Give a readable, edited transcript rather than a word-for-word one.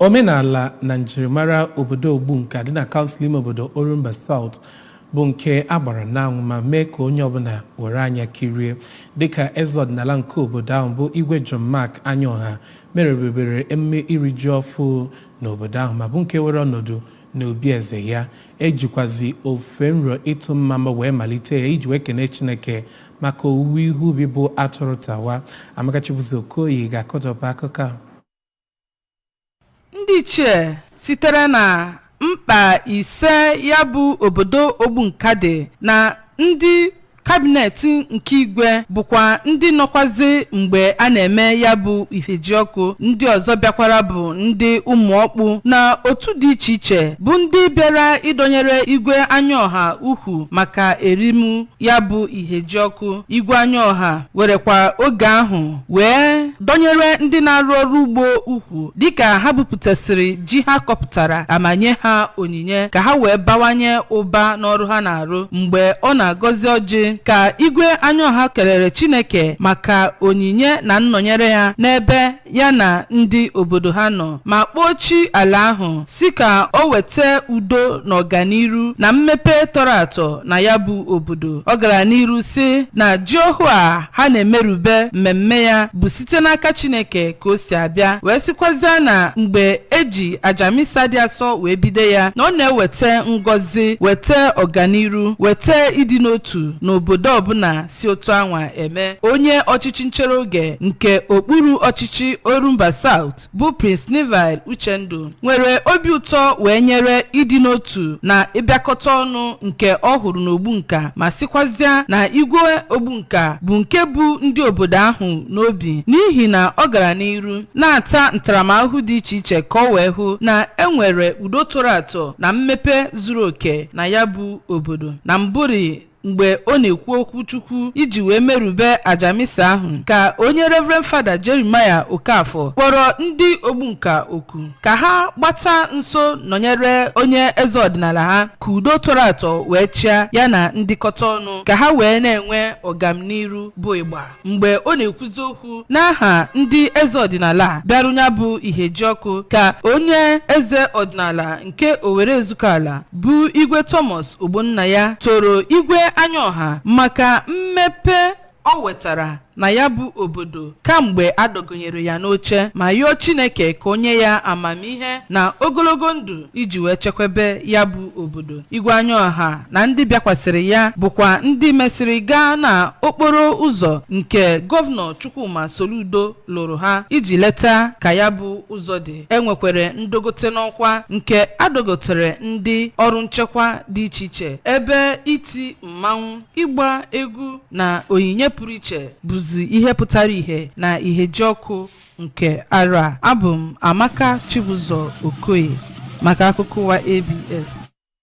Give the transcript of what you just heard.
Omenala na njirimara obodo Ogbunka dị na kansụl ime obodo Orumba South bụ nke a gbara n'anwụ ma mee ka onye ọbụla were anya kirie, dịka eze ọdịnala nke obodo ahụ bụ Igwe John Mark Anyaọha merụbebere emume iri ji ọfụ n'obodo ahụ, ma bụ nke were ọnọdụ n'obi eze ya. Ejikwazi ofufe nro ịtụ mmamma wee malite ya iji wee kene Chineke maka owuwe ihe ubi bụ atụrụ tawa. Amaka Chibuzo Okoye ga-akọtọpụ akụkọ a. Ndị ichie sitere na mkpa ise ya bụ obodo Ogbunka dị na ndị kabinet nke igwe bụkwa ndị nọkwazi mgbe a na-eme ya bụ ihejiọkụ. Ndị ọzọ bịakwara bụ ndị ụmụọkpụ na otu dị iche iche bụ ndị bịara ịdọnyere Igwe Anyaọha ukwu maka erimu ya bụ ihejiọkụ. Igwe Anyaọha werekwa oge ahụ wee dọnyere ndị na-arụ ọrụ ugbo ukwu, dịka ha bupụtasịrị ji ha kọpụtara, amanye ha onyinye ka ha wee bawanye ụba n'ọrụ ha na-arụ. Mgbe ọ na-agọzi ọjị ka Igwe Anyaọha kelere Chineke maka onyinye na nnọnyere ya n'ebe ya na ndị obodo ha nọ, ma kpọọ chi ala ahụ si ka o weta udo na ọganiru na mmepe tọrọ atọ na ya bụ obodo. Ọ gara n'iru si na ji ọhụụ a ha na-emerube mmemme ya bụ site n'aka Chineke ka o si abịa, wee sịkwazịa na mgbe eji aja misa dị asọ wee bido ya, na ọ na-eweta ngọzi, weta ọganiru, weta ịdị n'otu n'obodo ọbụla si otu anwa eme. Onye ọchịchị nchere oge nke okpuru ọchịchị Orumba South bụ Prince Neville Uchendu nwere obi ụtọ wee nyere ịdị n'otu na ịbịakọta ọnụ nke ọ hụrụ n'Ogbunka, ma sịkwazịa na Igwe Ogbunka bụ nke bụ ndị obodo ahụ n'obi, n'ihi na ọ gara n'iru na-ata ntaramahụhụ dị iche iche ka ọ wee hụ na enwere udo tọrọ atọ na mmepe zuru oke na ya bụ obodo. Na mbụri, mgbe ọ na-ekwu okwu Chukwu iji wee merube ajamisa ahụ, ka onye Reverend Fada Jeremiah Okafor kpọrọ ndị Ogbunka oku ka ha gbata nso nọnyere onye eze ọdịnala ha, ka udo tọrọ atọ wee chịa ya na ndịkọta ọnụ, ka ha wee na-enwe ọganiru bụ ịgba. Mgbe ọ na-ekwuzi okwu n'aha ndị eze ọdịnala bịarunya bụ ihejiọkụ, ka onye eze ọdịnala nke Owere Ezukala bụ Igwe Thomas Ogbonnaya toro Igwe Anyaọha maka mmepe ọ wetara na ya bụ obodo kamgbe adọgonyere ya n'oche, ma yọọ Chineke ka o nye ya amamihe na ogologo ndụ iji wee chekwebe ya bụ obodo. Igwe Anyaọha na ndị bịakwasịrị ya bụkwa ndị mesịrị gaa na okporo ụzọ nke Gọvanọ Chukwuma Soludo lụrụ ha iji leta ka ya bụ ụzọ dị. Enwekwere ndogote n'ọkwa nke adogotere ndị ọrụ nchekwa dị iche iche, ebe iti mmanwụ, ịgba egwu na onyinye pụrụ iche bụzi ihe pụtara ìhè na ihejiọkụ nke arọ a. Abụ m Amaka Chibụzọ Okoye maka akụkọ ụwa ABS.